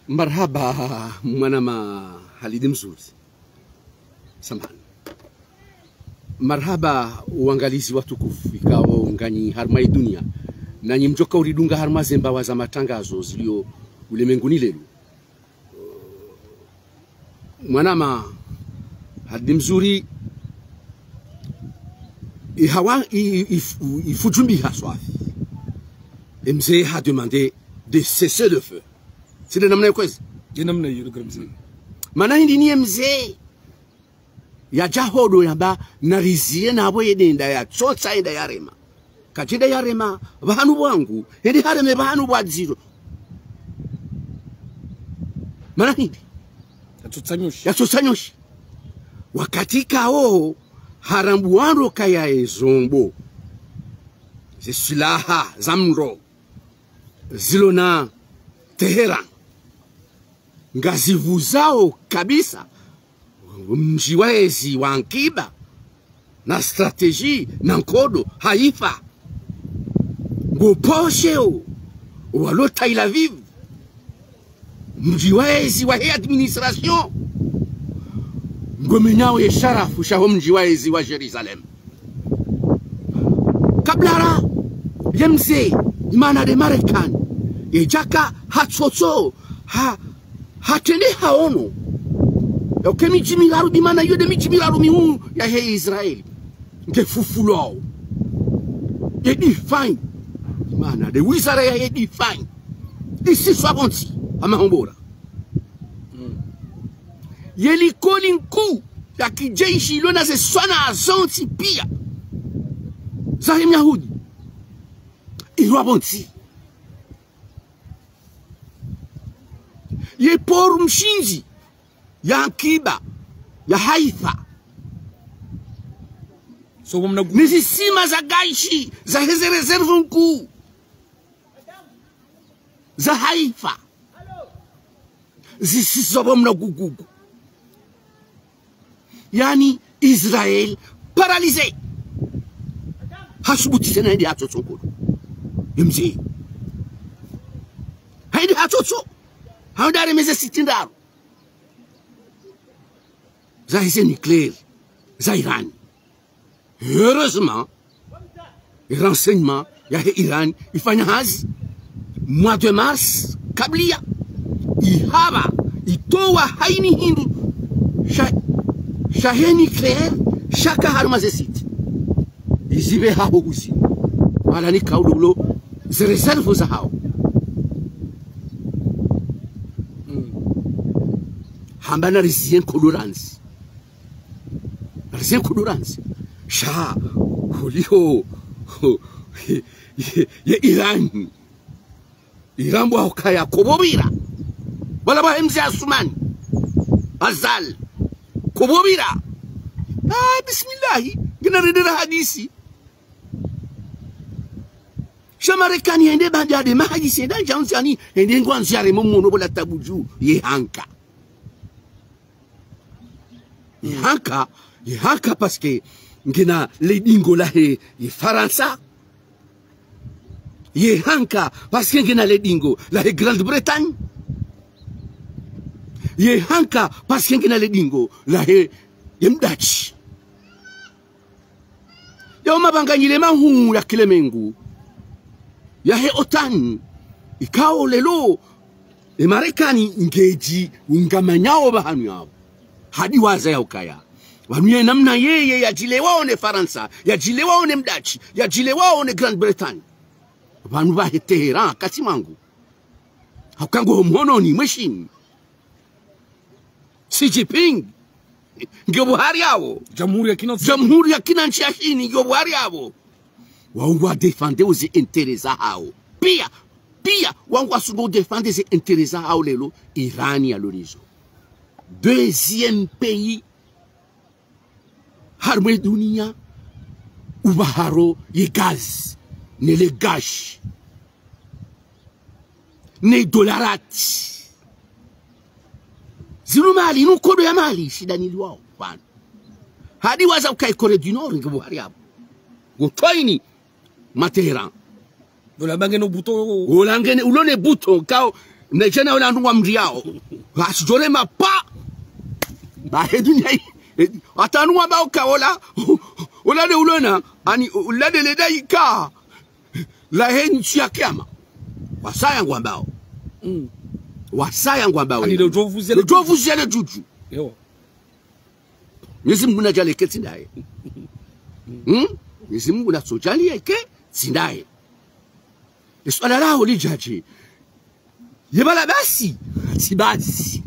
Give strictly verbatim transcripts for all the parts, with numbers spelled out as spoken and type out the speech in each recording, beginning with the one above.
Marahaba, mwanama Halidi Mzuri. Samahani. Marahaba, wangalizi watukufu, ikao nganyi harumwa ye dunia, nanyi mdjoka uridunga harumwa ze mbawa za matangazo zilio ulemenguni leo. Mwanama Halidi Mzuri, ihawa, i, i, i, ifudjumbi ha swafi. Ye mze ha demandé des cessez-le-feu. Tsi nde namna yo kwezi? Nde namna yo, le grand mze. Mana hindri ni ye mze yadja hodo yamba nariziye na pvo ye nde nda yatsotsa ye nda yarema. Kadja nda yarema pvahanu pvwangu, hende hareme pvahanu pvwa dziro. Mana hindri? Yatsotsa nyoshi. Yatsotsa nyoshi. Wakati kao harambwa ndo kaya ye zombo, ze silaha za mro zilo na Teheran, ngazivuzao kabisa mdji wa ezi wa ankiba, na stratégie, na nkodo, Haïfa. Ngo posheo walo Tel Aviv, mdji wa ezi wahe administration. Ngo menyao ye sharafu shaho mdji wa ezi wa Jérusalem. Kabla ra, ye mze, imana nde Marekani, yedjaka hatsotso, ha, hatrende haono yauka ye midji miraru, bimana yo nde midji miraru mihuu yahe Israeli, nge fufulwao. Ye défense, imana nde wizara yahe défense, isiswa pvontsi ha mahombora. Ye likoli nkuu ya kijeshi ilo na ze swana zontsi pia zahe Myahudi, irwa pvontsi. Ye port mshindzi ya ankiba ya Haïfa, so, mna gu- ni zisima za gashi, zahe ze réserve nkuu za Haïfa, zisiswa pvo mna gugugu. Yaani, Israel paralysé. Hasubutu tsena hende hatsotso nkodo. Ye mze. Hende hatsotso. Hende hareme ze site ndraru zahe ze nucléaire za Iran. Heureusement, renseignement yahe Iran ifanya hazi. Mois de mars, kabla ya, ihaba, itowa hayina hindru sha, shahe nucléaire shaka harumwa ze site. Izibe haho huzi. Wala ni kaulu ulo ze réserve zahao. Hamba nariziye nkodo randzi. Nariziye nkodo randzi. Sha, holiho, ye, ye Iran. Iran pvwa hukaya kopvopvira. Pvala pvahe mze Asumani Azali. Kopvopvira. Ah, bismillahi. Ngina rendera hadisi. Sha Marekani hende bandade mahadisi hende ndja unzi ani, hende ngwandzo yareme mwono pvola tabu dju, ye hanka. Ye hanka, ye hanka parce que ngena le dingo lahe ye Farantsa. Ye hanka parce que ngena le dingo lahe Grande-Bretagne. Ye hanka parce que ngena le dingo lahe ye Mdatshi. Yao mabanganyile mahuu ya kilemengu yahe OTAN, ikao leo ye Marekani ngedji ungamanyao pvahanu yapvo. Hadi waza yaukaya pvanu ye namna yeye yadjilewao ne Farantsa, yadjilewao ne Mdatshi, yadjilewao ne Grande-Bretagne. Pvanu pvahe Teheran, kati mwangu. Hauka ngo mhononi mwe Shini. Xi Jinping ngiyo pvo hari yapvo. Jamhuri ya kinantsi. Jamhuri ya kinantsi ya Shini ngiyo pvo hari yapvo. Wao ngwa défendre ze intérêt zahao. Pia, pia, wao ngwasugo défendre ze intérêt zahao leo, Iran yalo nizo. Deuxième pays harumwa ye dunia upvahao ye gaz, ne le gashi, ne dolarati. Zinu mali, inu nkodo ya mali, shida niliwao pvanu. Hadi waza ukaya Corée du Nord nge pvo hari yapvo. Ngo twaini mwa Teheran. Ola mba ngena bouton. Ola ngena, ulo ne bouton, kao, Ne djana ola ndrungwa mdri yao. Asijore mapa. Ba he dunia hii. Hata ndrungwa ba uka ola. Ola nde ulona. Ani ola nde le daika. La he ntsi ya kiyama. Wasaya ngwambao. Mm. Wasaya ngwambao. Ani le djovu zia le djovu zia le djudju. Ewa. Mwenyezi Mungu nadjaanlie ike tsi ndaye. Hmm? Mwenyezi Mungu natsodjaanlie ike tsi ndaye. Esuala laho lidjadje. Ye bala basi. Tsi basi.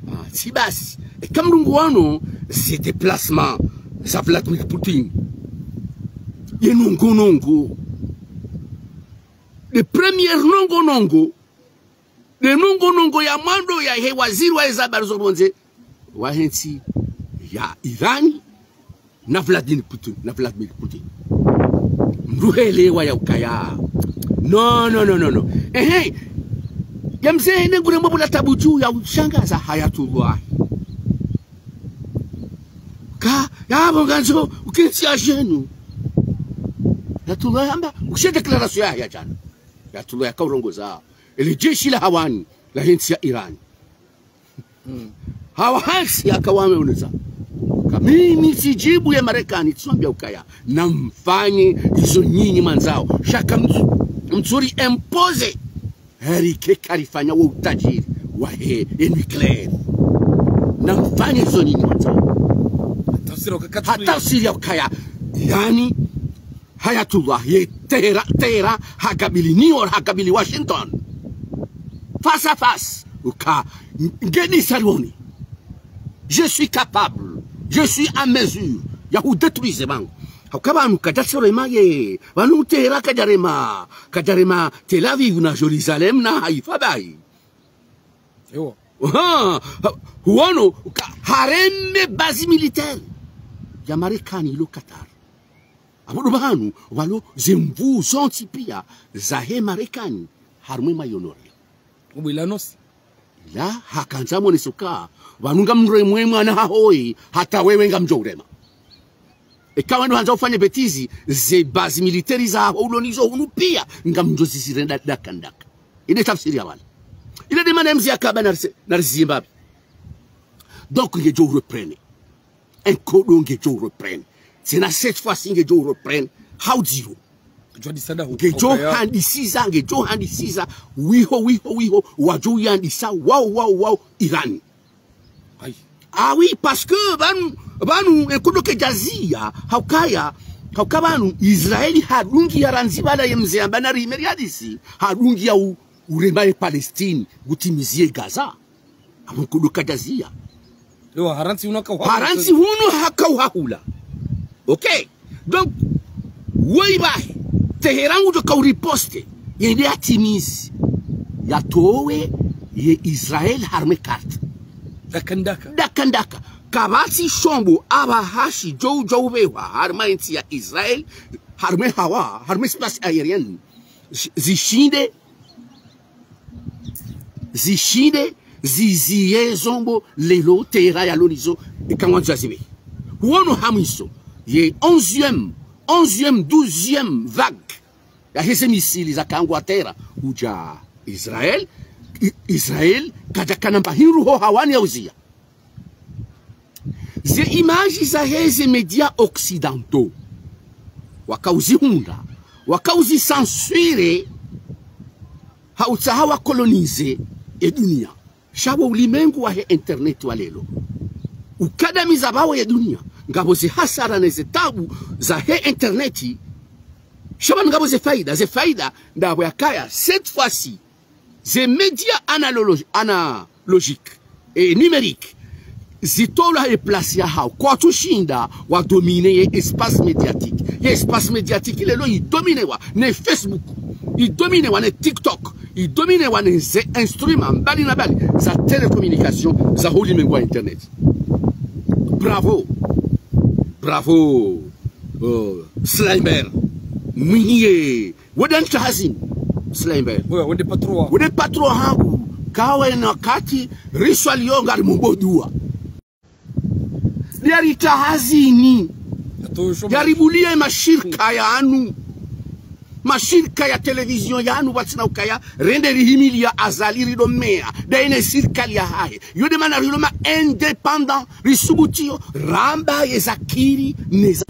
Ah, tsi basi. Eka mdru nguono, ze déplacement za Vladimir Poutine. Ye nongonongo. Le première nongonongo. Le nongonongo ya mwando ya he waziri wa ze habari zo pvondze wa he ntsi ya Iran na Vladimir Putin, na Vladimir Putin. Mdru helewa ya ukaya. No, no, no, no, no. Ehe. Ya mze hene ngure mbo bula tabu dju ya ushangaza Hayatullah. Ka, ya bo ngandzo, uke ntsi ya djenu. Hayatullah hamba, ushe déclaration ya, ya djana. Hayatullah yaka urongoza. Ele jeshi la hawani, la he ntsi ya Iran. Mm. Hawahantsi yaka wameoneza. Ka mimi tsidjibu ye Marekani, tsambia ukaya. Namfanye izo nyinyi mwandzao. Sha ka mtsu-, mtsuri imposer. Heri ke karifanya wo utadjiri wa he, e nucléaire. Namfanye izo nyinyi mwandzao. Tafsiri ya ukaya. Tafsiri ya ukaya. Yaani, Hayatullah, ye Téhéran, Téhéran, hakabili New York, hakabili Washington. Face à face, uka, ngeni sarioni. Je suis capable, je suis en mesure ya hudétruire bangu. Hauka pvanu kadjatsi rema ye, pvanu Téhéran kadjarema, kadjarema Tel Aviv na Jérusalem na Haïfa bahi. Ewa. Ha, ha, huono, ka, hareme base militaire ya Marekani ilo Qatar. Apvo ndo pvanu, pvalo ze nvuu zontsi pia za he Marekani, harumwa ye Moyen-Orient. Ubu ila nosi. Ila hakandza mwonese uka, pvanu ngamremwe mwana haho ye, hata wewe ngamdjo urema. Eka wendo handza ufanye bêtise, ze base militaire zaho ulo nizo hunu pia, ngamdjo zizirenda daka ndaka. Inde tafsiri ya pvala. Inde nde mana mze yakamba narisi-, narizimbapvi. Donc, ngedjo reprendre. Enkodo ngedjo reprendre. Tsena cette fois-ci ngedjo reprendre. Hau zéro. Ngedjo handisiza, ngedjo handisiza. Wiho, wiho, wiho. Wadjo yandisa. Wao, wao, wao. Iran. Ayi. Ah oui, parce que pvanu, pvanu, enkodo kedjazia. Haukaya, hauka pvanu, Israeli hadungi ya randzi pvala ye mze yamba nari imeri hadisi. Hadungi ya u, urema ye Palestine. Ngutimizie Gaza. Apvo nkodo kadjazia. Ewa, harantsi hunu haka uhahula. Harantsi hunu haka uhahula. Ok. Donc, woyi bahi, Téhéran ngudjo ka uriposte, yende yatimizi, yatowe ye Israel harumwa ye carte. Daka ndaka. Daka ndaka. Kapvatsi shombo apvaha shidjo, djo upvehwa harumwa ye ntsi ya Israel, harumwa ye hawa, harumwa ye espace aérien. Zi-, zishinde, zishinde, zizie zombo leo Téhéran yalo nizo, eka ngwandzo yazipve. Huono hamwiso, ye onzième, onzième, douzième vague ya heze missile zaka Angleterre, hudja Israel, I-, Israel, kadjakana mba hindru ho hawani ya uzia. Ze images za heze médias occidentaux. Waka uzihundra. Waka uzicensurer. Ha utsaha wacoloniser e dunia. Sha pvo ulimengu wa he internet wa leo. Ukadamiza pvawo ye dunia. Ngapvo ze hasara ne ze tabu za he internet. Sha pvanu ngapvo ze faida. Ze faida, ndapvo yakaya, cette fois-ci, ze médias analogi-, analogiques et numériques zitolwa ye place yahao. Kwatsu shinda wadominer ye espace médiatique. Ye espace médiatique leo idominewa ne Facebook, idominewa ne TikTok, idominewa ne ze instruments mbali na mbali za télécommunication za ho ulimengu wa internet. Bravo. Bravo. Euh, Slimer. Mwinyi ye. Wende nitahazini. Slimer. Wewe, wende patron wa. Wende patron hangu. Kawe na kati, riswa lionga rimubodua. Yaritahazini. Yaribulie mashirika yanu. Mashirika ya télévision yanu pvatsina ukaya, rende rihimiliya Azali rido meya, daine sirikali yahahe. Yo de mana rilo ma indépendant, risubutiyo, ramba ye zakiri, neza.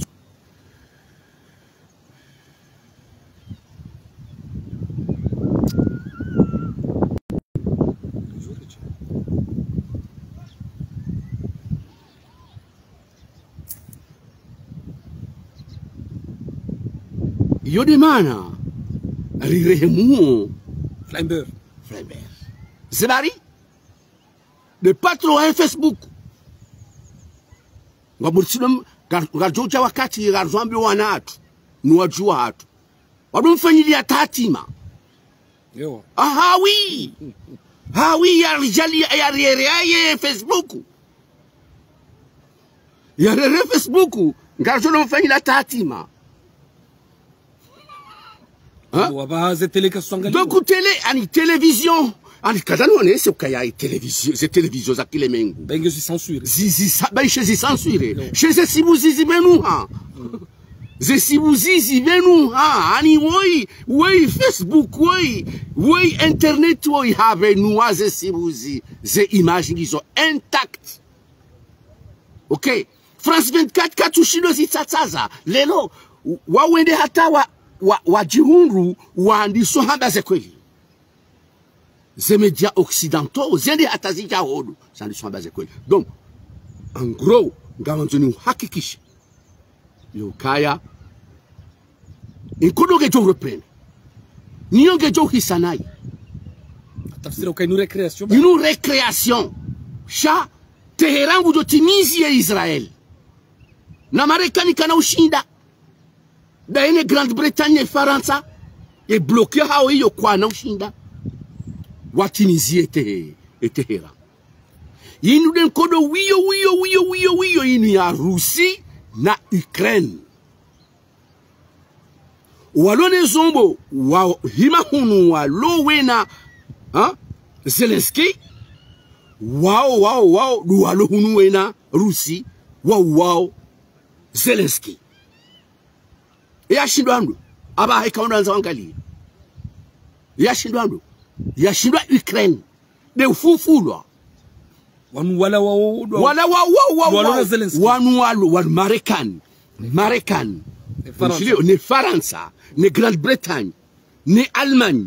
Yo de mana, rirehemuo. Flambeur. Flambeur. Zebari, de patron wa Facebook. Nga murtsidom, ngar-, ngarudjo uja wakati, ngarudjo ambiwa wana hatru, ni wadjuwa hatru. Wado mfanyiliya tatima. Yo. Ah, hawi. Hawi ya rijali ya, ya rere ya ye Facebook. Ya rere Facebook, ngarudjo mfanyiliya tatima. Hein? Wapvaha ze télé kazisuangalia. Donc télé, ani télévision. Ani kadhani wane se ukaya télévision, ze télévision za kilemengu. Benge zi censuré. Zi, zi sa-, ben, she zi censuré. Yo. She ze sibuzi zi pvenuha. Ze sibuzi zi pvenuha. Ani woyi, woyi Facebook, woyi, woyi internet, woyi ha pvenuha ze sibuzi. Ze image ngizo intact. Ok. France vingt-quatre katsushindo zitsatsaza. Lelo, wa wende hata wa, wa, wadjihundru, wandiso hamba ze kweli. Ze médias occidentaux, zende hata zidja hodo, zandiso hamba ze kweli. Donc, en gros, ngamandzo ni uhakikishe. Yo kaya, inkodo ngedjo reprendre. Niyo ngedjo hisa nayi. Tafsiri uka inu récréation ba. Inu récréation. Sha, Téhéran ngudjo timizi ye Israël. Na Marekani kana ushinda. Daine Grande-Bretagne ne Farantsa. Ye bloc yahawo iyo kwana ushinda. Watimizi ye Té-, ye Téhéran. Inu de nkodo wiyo, wiyo, wiyo, wiyo, wiyo, inu ya Russie na Ukraine. Walo ne zombo, wahima hunu walo wena, ha? Zelensky. Wao, wao, wao, ndo walo hunu wena Russie. Wao, wao, Zelensky. Yashindwa ndo, aba heka ndo andza wangalie. Yashindwa ndo, yashindwa Ukraine. De ufufulwa. Wanu wala wao, wala wao, wao, wao, walo na Zelensky. Wanu walo, wanu Marekani. Marekani. Ne Farantsa. Mshilio, ne Farantsa, ne Grande-Bretagne, ne Allemagne.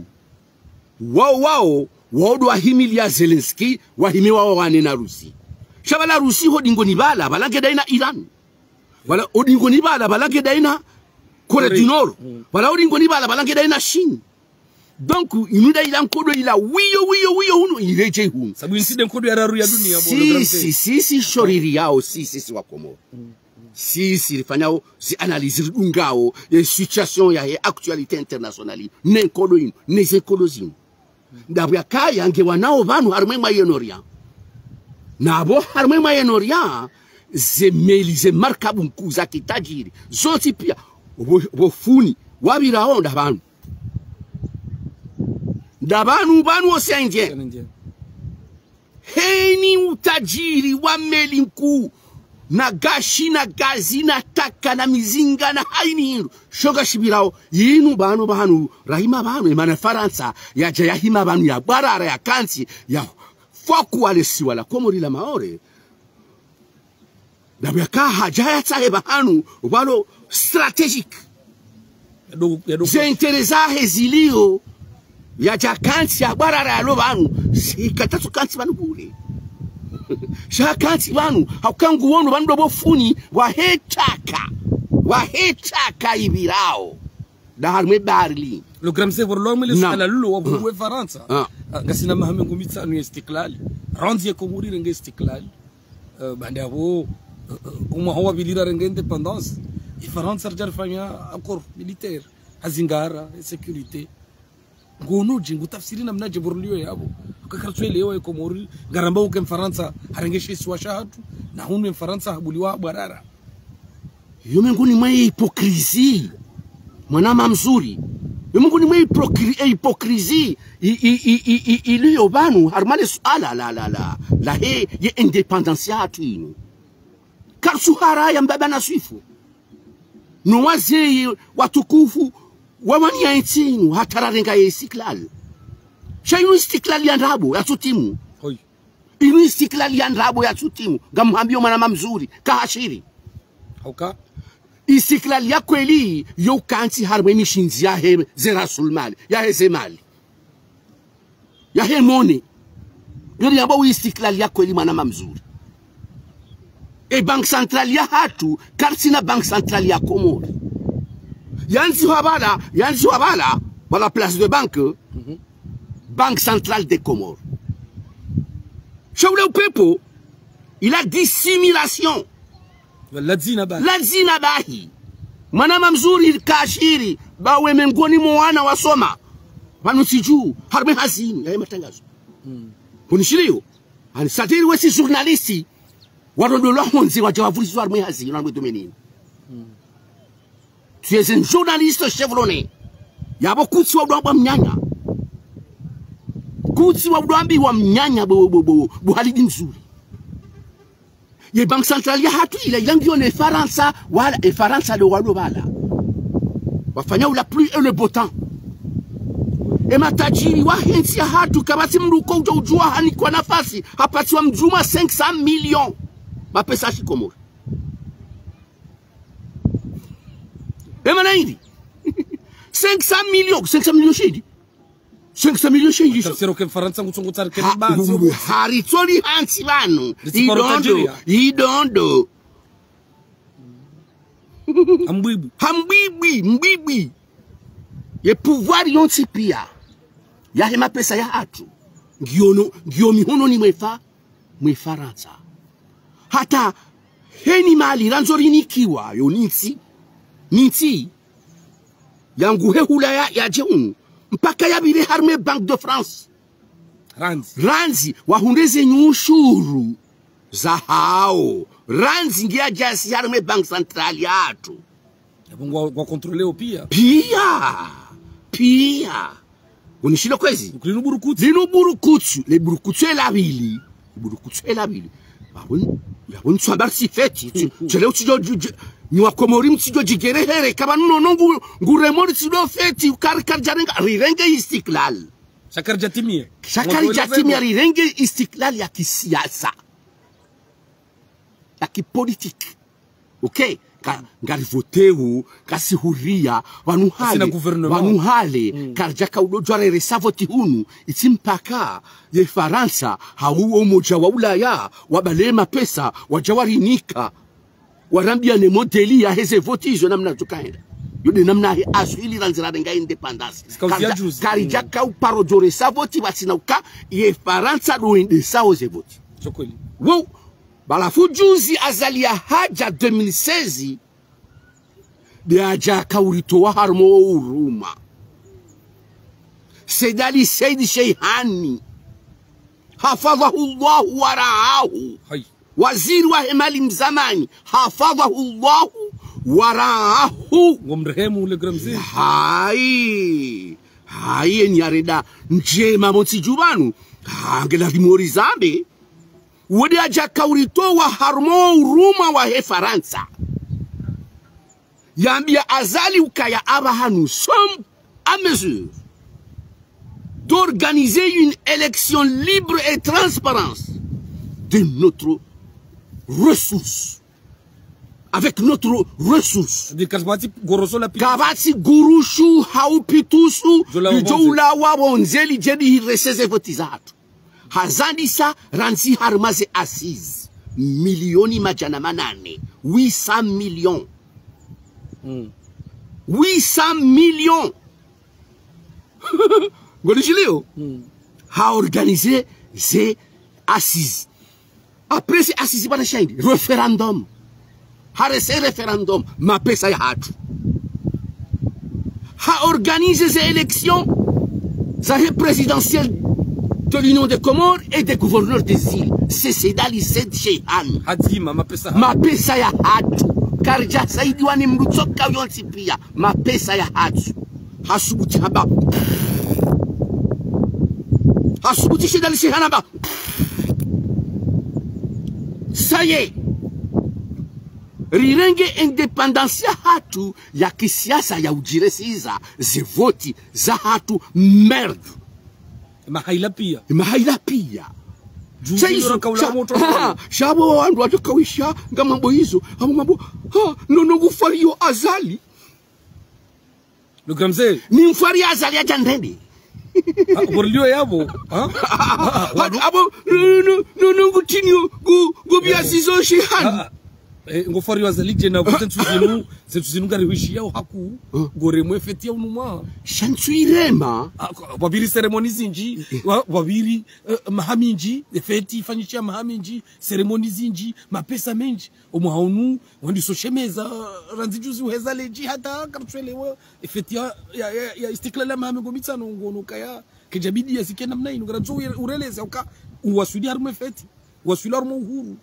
Wao, wao, wao ndo wahimiliya Zelensky, wahime wao wane na Russie. Sha pvala Russie ho dingoni pvala, pvala nge daina Iran. Pvala ho dingoni pvala, pvala nge daina Corée du Nord. Pvala ho dingoni pvala, pvala nge daina Chine. Donc, inu nda ila nkodo ila wiyo, wiyo, wiyo, hunu, iredjei hunu. Sabu inu nde nkodo ya raru ya dunia, bo, le grand frère. Si, si, si, si, shoriri yao, si, si, si, wa Komoro. Si, si, rifanyao, zi analyse ridungao, ye situation yahe actualité internationale. Ne nkodo inu, ne ze nkodo zinu. Ndapvo yakaya nge wanao pvanu harimwa ye Moyen-Orient. Na pvo harimwa ye Moyen-Orient, ze meli, ze markabu nkuu za kitajiri. Zontsi pia, pvo, pvo fundi, wapvirao nda pvanu. Nda pvanu, pvanu Océan Indien. Océan Indien. Heni utajiri wa meli nkuu, na gashi, na gazi, na taka, na mizinga, na haini hindru. Sho gashi pvirao, inu pvanu, pvanu, rahima pvanu, emana Farantsa, yaja yahima pvanu, ya bwarara, ya kantsi, ya fwaku wale siwa la Komori la Maore. Ndapvo yaka haja yatsahe pvahanu, pvalo stratégique. Yado, yado. Ze intérêt zahe zilio, yaja kantsi ya bwarara yalo pvanu, si katatsu kantsi pvanu bure. Sha kantsi pvanu, hauka nguono pvanu ndo pvo fundi, wahe taka, wahe taka ipvirao. Nda harimwa Berlin. Le grand frère, lo mwele suala lilo wa pvunguwe Farantsa. Ah. Ah, ngasina maha mengo mitsanu ya istiklali. Randzi ye Komori renge istiklali. Eh, baanda yapvo, eh, eh, omwaha wa pvili rarenge indépendance, e Farantsa rija rifanya accord militaire, ha zingara, e sécurité. Ngono dje, ngu tafsiri namna dje pvo riliyo yapvo. Haka karitsuelewa e Komori, ngaramba uka Mfarantsa harenge she isiwa shahatru, na hunu Mfarantsa habuliwa bwarara. Yo mengoni mwa hypocrisie. Mwana mama mzuri. Yo mengoni mwa hypocri-, hypocrisie. I, i, i, i, i, iliyo pvanu, harimwa le suala la, la, la, lahe, ye indépendance yahatru inu. Karitsuhara ya mbaba na swifu. No wazee watukufu, Wawaniya entsi inu, hata rarenga ye istiklal. Sha inu istiklal ya ndrabo, ya tsutimu. Hoi. Inu istiklal ya ndrabo ya tsutimu. Ngamhambio mwana Mamzuri, kahashiri. Hauka? Istiklal ya kweli, yo ukantsi harumwa emishindzi yahe ze rasulmali, yahe ze mali. Yahe mone. Yo ni yamba istiklal ya kweli mwana Mamzuri. E Banque Centrale yahatru, karitsina Banque Centrale ya Komori. Yandzihwa pvala, yandzihwa pvala, pvala Place de Banque, Banque Centrale des Comores. Sha ule upepvo, il a dissimulation. La dzina bahi. La dzina bahi. Mwana Mamzuri kahashiri, ba we mengoni mwa wana wasoma. Pvanu tsidju, harumwa hazi inu, yahe matangazo. Kunishiliyo, ani satiri wesi journaliste, warondolwa hondze wadja wavulizwa harumwa hazi inu, harumwa domaine inu. Tu es un journaliste chevronné. Yapvo kutsi wa udwambiwa mnyanya. Kutsi wa udwambiwa mnyanya bo, bo, bo, bo Halidi Mzuri. Ye Banque Centrale yahatru ila, ila ngiyo ne Farantsa, wala, e Farantsa ndo walo pvala. Wafanya ula pluie et le beau temps. E matajiri wahe ntsi yahatru, kapvatsi mndru ko udjo udjuwa hanikwa nafasi, hapatsiwa mdjumwa cinq cents millions. Mapesa ya shikomori. E mana hindri? Cinq cents millions, cinq cents millions shindri? Cinq cents millions shindri sho? Tafsiri ke Farantsa ngutsongo tsari ke ha, banzi. Ngu, ngu, haritsoli hantsi pvanu. Litsi paro idondo, tajiri ya. Idondo. Hambwibwi. Hambwibwi, mbwibwi. Ye pouvoir yontsi piya yahe mapesa yahatru, ngiyo no, ngiyo mihononi mwe Fa, mwe Farantsa. Hata heni mali randzo rinikiwa yo ni ntsi, ni ntsi yangu he hula ya, yadje hunu, mpaka yapvire harumwa Banque de France. Randzi. Randzi, wahundre ze nyushuru zahao. Randzi ngiya djasi harumwa Banque Centrale yahatru. Yapvo ngwa, ngwa contrôler o piya. Piya. Piya. Unishilo kwezi? Linu burukutsu. Linu burukutsu. Le burukutsu ela pvili. Le burukutsu ela pvili. Yapvo, yapvo ntswamba ritsi feti. Tsi, tsi leo tsidjo, dju, dju, nyi wa Komori mtsidjo djigerehere. Kapva nono ngu, ngu remori tsidjo feti. Kari, kari djarenga, rirenge istiklal. Sha kari djatimiya. Sha kari djatimiya, rirenge istiklal ya kisiyasa. Ya kipolitiki. Ok? Ka, ngari votewo, kasi huriya, pvanu hale, pvanu hale, kari djaka udodjwa reresa voti hunu, itsi mpaka ye Farantsa, hau Umoja wa Ulaya, wapvale mapesa, wadja warinika. Warambiya ne modeli yahe ze voti izo namna djo kahenda. Yo nde namna he aswili randzi rarenga indépendance. Kari dja, kari djaka uparo djoresa voti pvatsina uka ye Farantsa ndo endesao ze voti. Wo, balafu juzi Azali yahadja deux mille seize, nde yadja kauritowa harumwa uruma. Said Ali Said Sheihani. Hafadhahu Allahu wa raahu. Waziri wahe mali mzamani, hafadhahu Allahu wa raahu. Ngomrehemu le grand mzee. Hayi. Hayi, eni yarenda ndjema montsi dju pvanu. Ha, ngela rimori zambe. Wo nde yadja kauritowa harumwa uruma wahe Farantsa. Yambiya Azali ukaya apvaha nous sommes en mesure d'organiser une élection libre et transparente de notre ressource. Avec notre ressource. Kapvatsi gurushu, hau pitusu, lidjo ulawa pvondze lidje lirese ze voti zahatru. Hazandisa randzi harumwa ze assises. Milioni madjana manane. Huit cents millions. Huit cents millions. Ngonishiliyo? Ha organiser ze assises. Après ces assises, pvanu shahindi, référendum. Harese référendum, mapesa yahatru. Ha organiser ze élections, zahe présidentielles de l'Union des Comores et des gouverneurs des îles. C'est Said Ali Said Sheihani. Hadzima, mapesa. Mapesa yahatru. Kari djasaidiwa ni mndru tsoka yontsi piya. Mapesa yahatru. Hasubuti hamba. Hasubuti Said Ali Sheihani hamba. Ça y est. Rirenge indépendance yahatru ya kisiasa ya udjiresiza, ze voti zahatru, merde. Mahaila pia. Mahaila pia. Juzi sha izo, ndo rakaula sha, moto. Ha, sha abo wandru wadjo kawisha, ngamambo izo, abo mambo, ha, no, no ngufariyo Azali. Ndugu mze. Ni mfari Azali yadja ndende. Ah, borlio yabo, ha? Ah, ah, ah, wanu. Abo, no, no, no, no, ngutinyo, ngu, ngu biazizo shihani. Ah, ah. Eh, ngufariyo Azali djena, ze ntsu zinu, ze ntsu zinu ngari hwishiya o haku, ngoremwa e fête ya unu mwaha. Sha ntsu irema. Ah, kwa, wabiri cérémonie zindji, wa, wabiri, eh, maha mindji, e fête ifanyishiha maha mindji, cérémonie zindji, mapesa mendji. Omwaha unu, wandiso shemeza, randzi juzi uheza ledji hata kartswelewa, e fête ya, ya, ya, ya istiklal ya maha mengo mitsanu ngono kaya, kedjabidi ya sike namna inu, ngarandzo ure-, ureleze, uka, uwaswili harumwa e fête, uwaswili harumwa uhuru.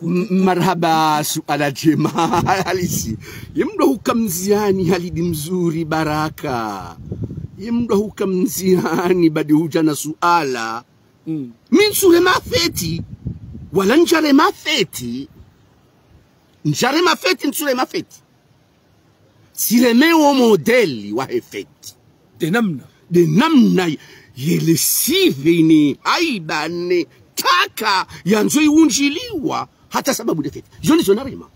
M-, marahaba, suala djema, halisi. Ye mdru huka mziani, Halidi Mzuri Baraka. Ye mdru huka mziani, badi hudja na suala. Mm. Mi ntsurema fête, wala ndjarema fête. Ndjarema fête, ntsurema fête. Tsireme wo modèle wahe fête. De namna. De namna ye lesive ne haiba ne taka yandzo iundjiliwa hata sababu de fête. Zo ndizo narema.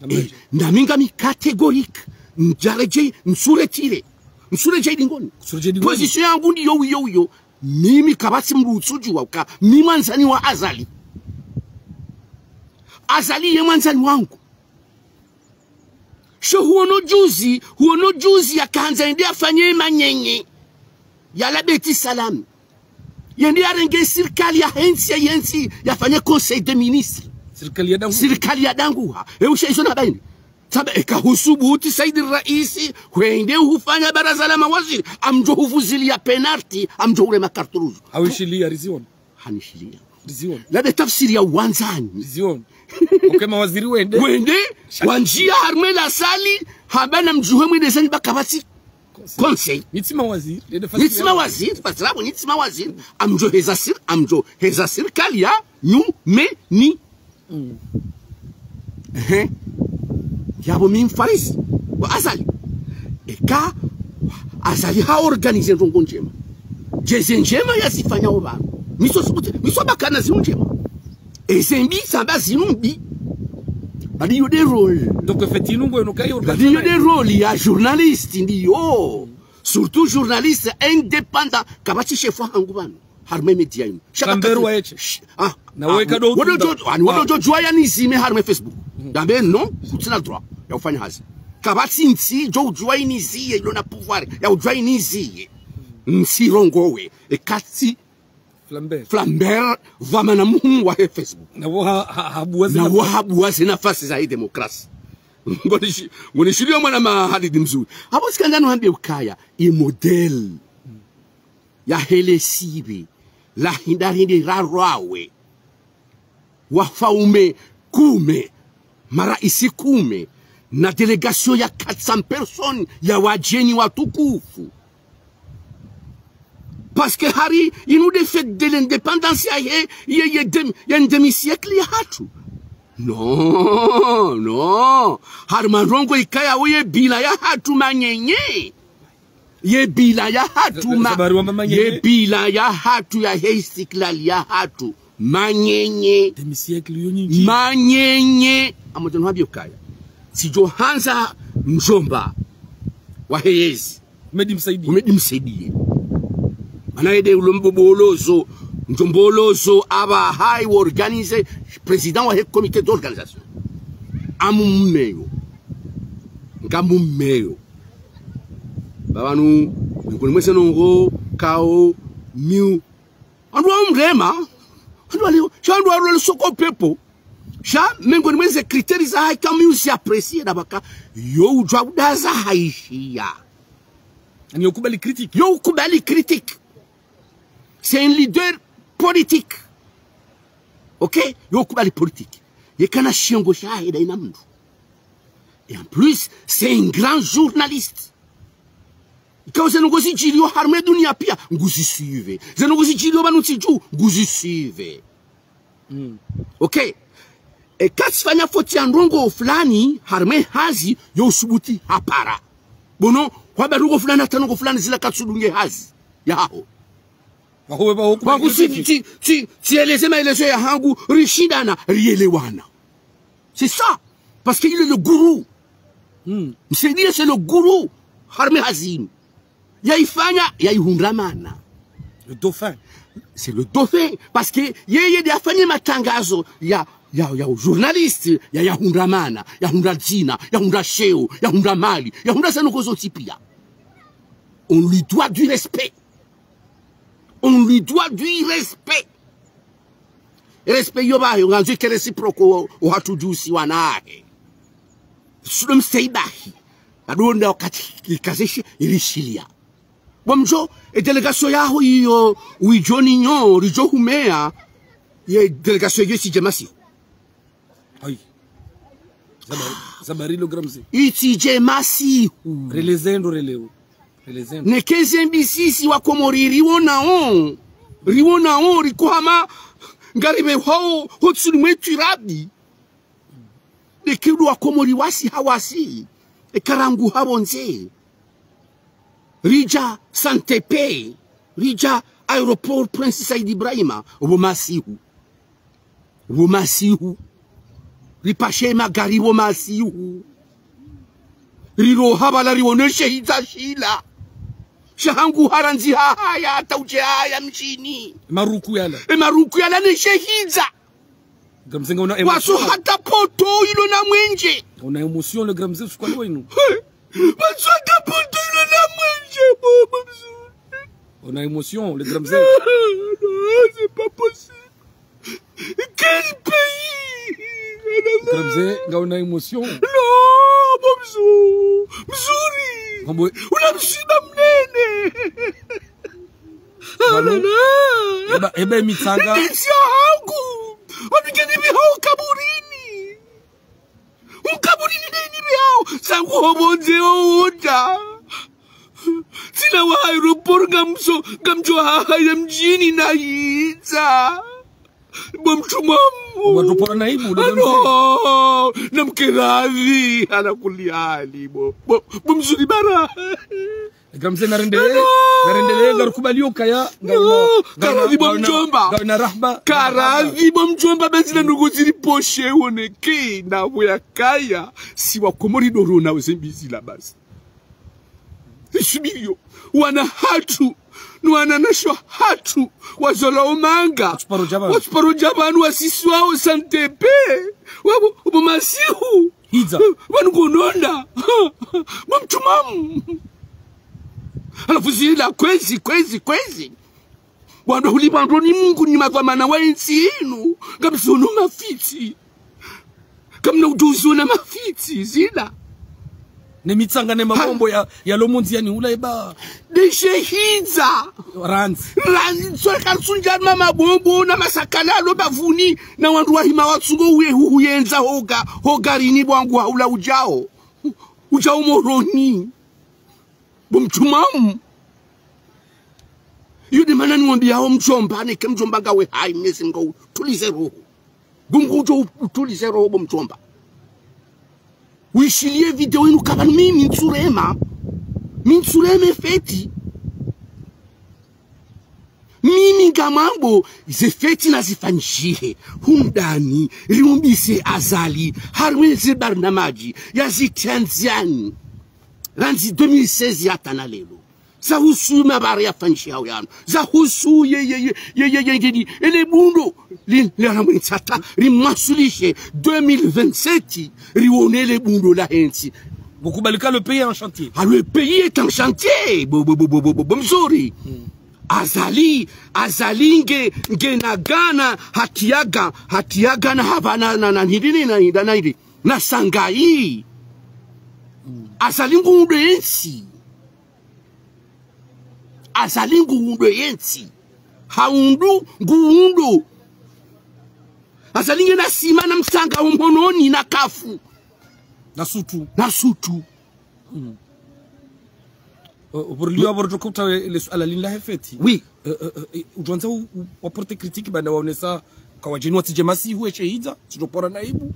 Namna. Eh, nami ngami catégorique. Ndjaredjei, ntsuretire. Ntsuredjei dingoni. Ntsuredjei dingoni. Position yangu ndiyo, yo, yo. Mimi kapvatsi mdru utsudjuwa uka mi mwandzani wa Azali. Azali ye mwandzani wangu. Sho huono juzi, huono juzi yakahandza yende yafanye manyenye. Yalawe Beit Salam. Yende yarenge sirikali yahe ntsi, yahe ntsi, yafanye Conseil des ministres. Sirikali ya dangu. Sirikali ya danguha. E usha izo na baini. Tsamba eka husubuti Saidi Raisi, hwende hufanya baraza la mawaziri, ngamdjo huvuziliya penalty, ngamdjo hurema carte rouge. Hawishiliya rizioni. Hanishiliya. Rizioni. Lade tafsiri ya wandzani. Rizioni. Oke mawaziri wende. Wende, sha- wandjiya harumwa la salle, hamba namdjuhe mwende zanyu ba kapvatsi. Conseil. Conseil. Nyi tsi mawaziri. Lade tafsiri ya wandzani. Nyi tsi mawaziri, parce que nyi tsi mawaziri. Ngamdjo heza sir-, ngamdjo heza sirikali ya nyumeni. Mm. Ehe. Yapvo mi mfarisi wa Azali. Eka Azali ha organiser ndrongo ndjema. Djeze ndjema yazifanya opvanu. Mi tso subuti, mi tso bakana zinu ndjema. Eze mbi tsamba zinu mbi. Badi yo de rôle. Donc, fête inu ngwenu kayi organiser. Badi yo de rôle ya journaliste ndiyo. Surtout journaliste indépendant, kapvatsi shefu hangu pvanu. Harumwa média inu. Shaka Kamberi kati- wa eche. Sh-, ah, na ah, weka do wodo utunda. Jo-, ani wodo Ah. Jo jwaya nizime harumwa Facebook. Mm. Ndambe non, kutsina droit ya ufanya hazi. Kapvatsi ntsi jo jwaya niziye, ilo na pouvoir ya jwaya niziye. Ntsirongowe, e katsi Flambert. Flambert, pvamwedja na muhuu wahe Facebook. Na wo ha-, ha-, habuwa zina Na wo habuwa zina nafasi zahe démocratie. Ngonishi-, ngonishiliyo mwana ma Halidi Mzuri. Apvo tsikandza nuhambiye ukaya, ye modèle yahe lesive, la hindri rende rarwawe. Wafaume kume, maraisi kume, na délégation ya quatre cents personnes ya wadjeni watukufu. Parce que hari inu de fête de l'indépendance yahe, ye, ye dem-, ye demi-siècle yahatru. Non, non. Hari mandrongo ikaya wo ye bilan yahatru manyenye. Ye bilan yahatru ma-, Zabari wa mama ye nyenye. Bilan yahatru yahe istiklal yahatru. Manyenye. Demi-siècle yo nyindji. Manyenye. Ngamdjo nuhambiye ukaya. Tsidjo handza mdjomba wahe yezi. Houmed Msaidié. Houmed Msaidié. Mana yende ulo mbobolozo. Mdjombolozo apvaha yi organiser président wahe comité d'organisation. Ngamummeyo. Ngamummeyo. Pvapvanu, mengoni mweze ndrongo, kao, miu. Wandru wamrema. Wandru wali, sha wandru wali soko pepo. Sha, mengoni mweze critères zahe ka miu zi apprécier dabaka. Yo udjuwa udaza hayishiya. Ani yo ukubali critique. Yo ukubali critique. C'est un leader politique. Ok? Yo ukubali politique. Ye kana shiongo shahe daina mndru. Et en plus, c'est un grand journaliste. Ikao ze ndrongo zidjiriyo harumwa dunia pia, nguzi suivre. Ze ndrongo zidjiriyo pvanu ntsi dju, nguzi suivre. Mm. Ok. E, katsifanya foti ya ndrongo fulani, harumwa e hazi, yo usubuti hapara. Bono, hwamba ndrongo fulani, hata ndrongo fulani zila katsudunge hazi yaho. Wahowe, wahowe, wangu si, si, si, si, sieleze maelezo yahangu, rishindana, rielewana. C'est ça. Parce qu'il est le gourou. Hmm. Msaidiye, c'est le gourou. Harumwa e hazi inu. Yaifanya, yaihundra mana. Le dauphin. C'est le dauphin. Parce que yeye nde afanye matangazo ya, ya, ya journaliste, ya, yahundra mana, yahundra dzina, yahundra sheo, yahundra mali, yahundra zinu zontsi pia. On lui doit du respect. On lui doit du respect. Respect yo bayo, ngandzo ike réciproque o, o hatru djusi wanahe. Sudo msaibahi. Badonda wakati ikazeshi irishilia. Bo mdjo, e délégation yaho iyo, uidjo ninyo, ridjo humeya, ye délégation iyo itsidje masihu. Ayi. Zabari, zabari lo grand mze. Itsidje masihu. Relezendo releo. Relezendo. Neke ze mbisisi wa Komori riwonao. Riwonao, riko hama, ngaribe hao, hotsuni mwe twirabi. Neke ndo wa Komori wasi hawasi. Eka rangu hapvondze. Ridja Santepé, ridja aéroport Prince Said Ibrahima, wo masihu. Wo masihu. Ripashe magari wo masihu. Riroha bala riwone she hidza shila. Shahangu harandzi hahaya, hata udje haya mdjini. Maruku yala. E maruku yala ne she hidza. Grand mze, nga una émotion. Waso hata poto ilo na mwenje. Una émotion, le grand mze, usikwali wenu. He. Waso hata poto ilo na mwenje, bo, bo mzuri. Una émotion, le grand mze. Non, c'est pas possible. Quel pays? Grand mze, nga una émotion. Non, bo mzu-, mzuri. Kamwe. Una msiba mnene. Voilà. Eba, eba mitsanga. Ndesi yahangu. Wapigeni bihao kaburini. Ukaburini nini bihao? Sangu hopvondze owota. Tsina wa aéroport ngamso, ngamdjo hahaya mdjini na hidza. Bo mtrumamu. Watopora na ibu, ndo. Ano, namkeradhi, ala kulli hali, bo, bo, bo mzuri bara. Grand mze, narendelee, narendelee, ngarikubaliyo kaya, no, karadhi bo mdjomba. Karadhi bo mdjomba, bezi na ndrongo ziri poshe woneke, na woya kaya, si wa Komori ndo rona weze mbi zila basi. Risubiriyo, wana hatru, no wananyashe hatru, wazolwa omanga. Watsuparo dja pvanu. Watsuparo dja pvanu wasiswa o Santepé. Wabo, wabo masihu. Hidza. Pvanu kononda. Bo mtrumamu. Halafu zila kwezi, kwezi, kwezi. Wandru huli wandru ni Mungu ni madhwamana wa entsi inu. Ngamziono mafitsi. Kamna ujuzi ona mafitsi, zila. Ne mitsanga ne mabombo ya, ya lo mundzi yani hula eba. Ndeshe hidza. Randzi. Randzi, so karisundja ma mabombo na masakala lo bavuni, na wandru wahima watsungo uye hu-, huyendza hoga, hoga rini bwangu hahula udjao. Udjao Moroni. Bo mtrumamu. Iyo nde mana niwambiyao mdjomba, neke mdjomba ngawe hayi, Mnyezi Mngu utulize roho. Mngu udjo utulize roho bo mdjomba. Wishiliye video inu kabla mimi ntsurema. Mi ntsurema feti. Mimi ngamwambo ze feti nazifanyishihe. Hundani, riumbise Azali, harumwa ze barnamaji, ya zitanziani. Randzi deux mille seize hata na leo. Zahusu mabara yafanyishihao yanu. Zahusu ye, ye, ye, ngeni. Ele bundo, li, li aramwe ntsata, rimwasulishe deux mille vingt-sept, riwone ele bundo la hentsi. Bo kubali ka le pays est en chantier. Ah, le pays est en chantier. Bo, bo, bo, mzuri. Hmm. Azali, Azali nge, nge na gana, hatiyaga, hatiyaga na hapvana, na, na, hindri, na, na, na, na, na Sangayi. Hmm. Azali ngu undo yentsi. Azali ngu undo yentsi. Haundu, ngu undo. Azali nge na sima na mtsanga wo mhononi na kafu. Na sutu. Na sutu. Mm. Euh, pour lui, avoir tout compte, euh, le, à la ligne la fête. Oui. Euh, euh, euh, et, udjwandza u, u, wa porter critique, banda waonesa Ka wadjeni watsidje masihu e shehidza, tsidjo pvora naibu.